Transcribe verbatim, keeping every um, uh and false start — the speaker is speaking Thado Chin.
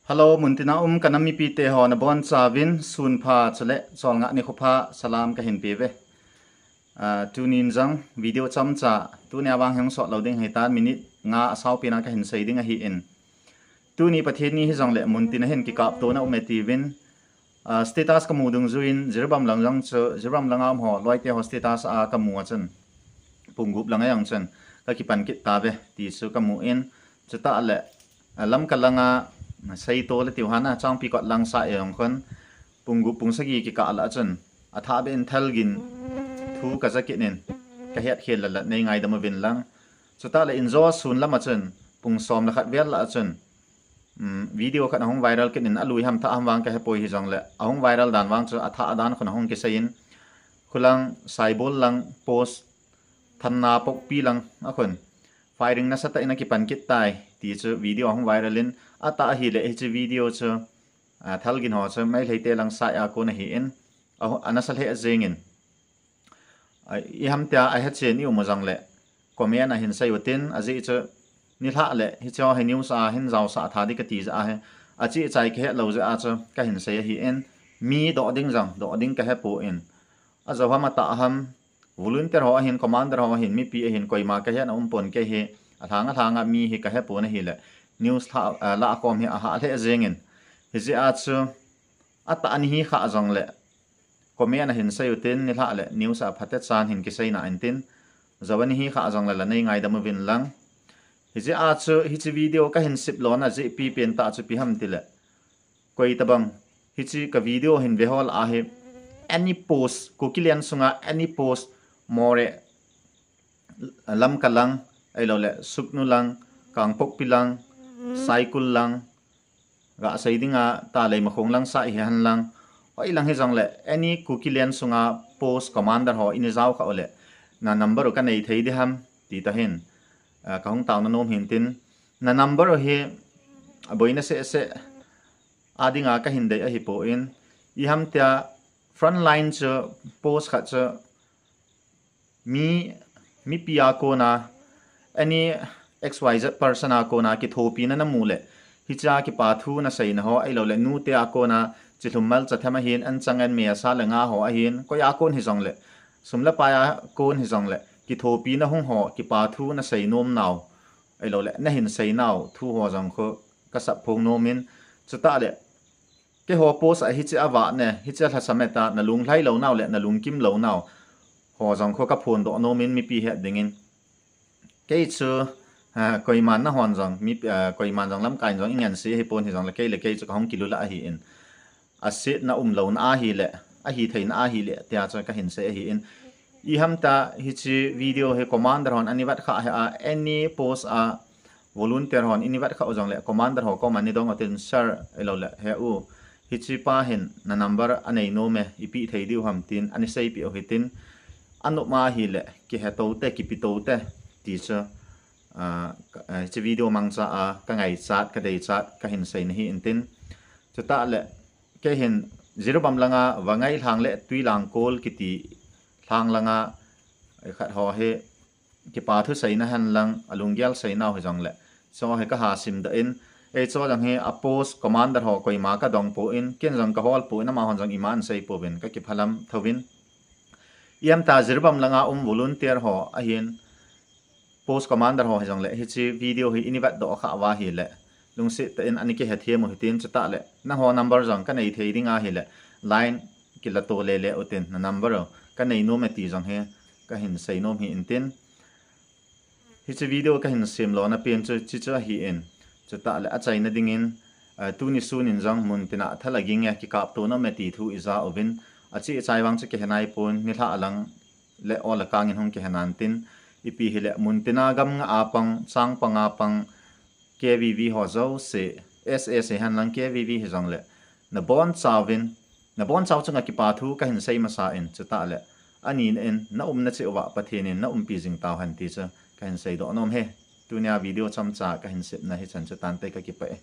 Hello, muntina um ka nam mipite ho nabonchauvin sunpha chule cholngah nikho pha salam kahin peuve. Ah, tunin jong video chomcha tunia vang hung sot lou ding ahitan, minute nga asaopen a kahin sei ding ahin. Tuni Pathen ni hijongle muntina hin kikaptona um e tiuvin, ah, status kamu dungjuiyin Jiribam lang jong chu, Jiribam langa um ho loite ho status a kamu a chun, pung gup langa jong chun kakipan kit tauve ti chu kamun, chutah le, ah, Lamka langa Seito le tiu hana Changpikot lang sa e jong khun pung gup pung sagi kikah lah a chun athah beh in thalgin thu kaja kit in, kahet khel le la nei ngaidam uvin lang. Chutah le injo sun lam a chun pung som le khat vel lah a chun, um, video khat ahung viral kit in, alui ham thah ham vang kahepoi hijongle ahung viral dan vang chu athah dan khun ahung kiseiyin, khulang Saibol lang post, Thanna Pokpi lang a khun firing nasatah in akipan kit tai ti chu video ahung viral in, atah ahile hiche video chu, ah, thalgin ho chu Meiteite lang sa a kon ahin, ahu-, anasa lheh jengin, ah, iham tia ahechen i um u jongle comment a hin sei utin, ajeh chu nilhah le hicheho hi news a hin jaosah tha ding kati jeh ahi, acheh chai kahet lou jeh a chu kahin sei ahin, mi doh ding jong doh ding kahepon, ajou ham atah ham, volunteer ho ahin, commander ho ahin, mipi ahin, koima kahetna umpon, kei hi alhang alhanga mi hi kahepon ahile news lah, ah, lahkhom hi ahah lheh jengin, hijeh a chu atah ani hi khah jongle comment a hin sei utin, nilhah le news a phatechan hin kiseina intin, jou ani hi khah jongle la nei ngaidam uvin lang. Hijeh a chu hiche video kahin sip lona jeh pipen tah chu ipi ham tile, koi tabang hiche ka video hin veho lah a hi any post, Kukiland sunga any post, Moreh, Lamka lang, ahiloule Sugnu lang, Kangpokpi lang, Saikul lang, gasei dinga ta Leimakhong lang sa ihi hen lang, hoilang hijongle any Kukiland sunga post commander ho ini jao khah ule, na number u kanei thei ding ham ti tahin, ah, kahung taona nom hintin, na number u hi aboina sehseh a dinga kahin dei ahipon, iham tia frontline chu, post khat chu mi, mipi a kona, any X Y Z person a kona kithopina namu le, hichea kipa thu naseina ho, ahiloule nute a kona chilhum malcha them ahin, anchang anmei asa le nga ho ahin, koi a kon hijongle, sum le pai a kon hijongle kithopina hung ho kipa thu nasei nom nau, ahiloule nahin sei nau thu ho jong khu kasap phong nomin, chutah le keiho post a hiche avah ne, hiche lhasam e ta nalung lhai lou nau le nalung kim lou nau ho jong khu kaphondoh nomin, mipi het dingin. Kei chu, ah, koiman nahon jong, mi, ah, koiman jong lamkai in jong ingense hipon hijongle, kei le kei chu kahung kilulah ahin, asetna umlouna ahile, ahitheina ahile tia chu kahin sei ahin, iham tia hiche video hi commander hon ani vet khah hia, any post a volunteer hon ini vet khah u jongle commander ho koma nidong utin, sir, ahiloule he u, hichepa hin na number anei nom e, ipeh thei diu ham tin ani seipeh u hitin, anop ahile kihetou te, kipetou te ti chu, ah, ka, ah, hiche video mangcha a kangaichat, kadeichat kahin seina hi intin, chutah le kei hin Jiribam langa Vangai lhang le Tuilang kol kiti lhang langa khat ho hi kipa thu seina hen lang, alunggel seinau hijongle, chu hi kaha simdoh in, eichu jong hi a post commander ho koima kadong pon, ken jong kahol pon, amahon jong ima ahin sei pouvin, kakiphalam thouvin. Iham tia Jiribam langa um volunteer ho ahin, post commander ho hijongle hiche video hi ini vetdoh khah uva ahile, lungset tah in ani kihethem u hitin, chutah le nangho number jong kanei thei ding ahile, line kilato lele utin, na number u kanei nom e ti jong hi kahin sei nom hi intin. Hiche video kahin sem lona pen chu hiche chu ahin, chutah le achaina dingin, ah, tuni sun in jong muntina thal aging e, kikaptona um e ti thu ija uvin, acheh achai vang chu kihe naipon, nilhah lang le ol le kang in hung kihe nantin, ipi hile muntina gamnga a pang, changpang a pang, K V V ho jouse, S A sei hen lang K V V hijongle, nabonchauvin, nabonchau chunga kipa thu kahin sei masa in, chutah le anina in naumna cheh uva Pathen in naumpi jing tauhen ti chu kahin seidoh nom e. Tunia video chomcha kahin sepna hichan chu tante, kakipah e.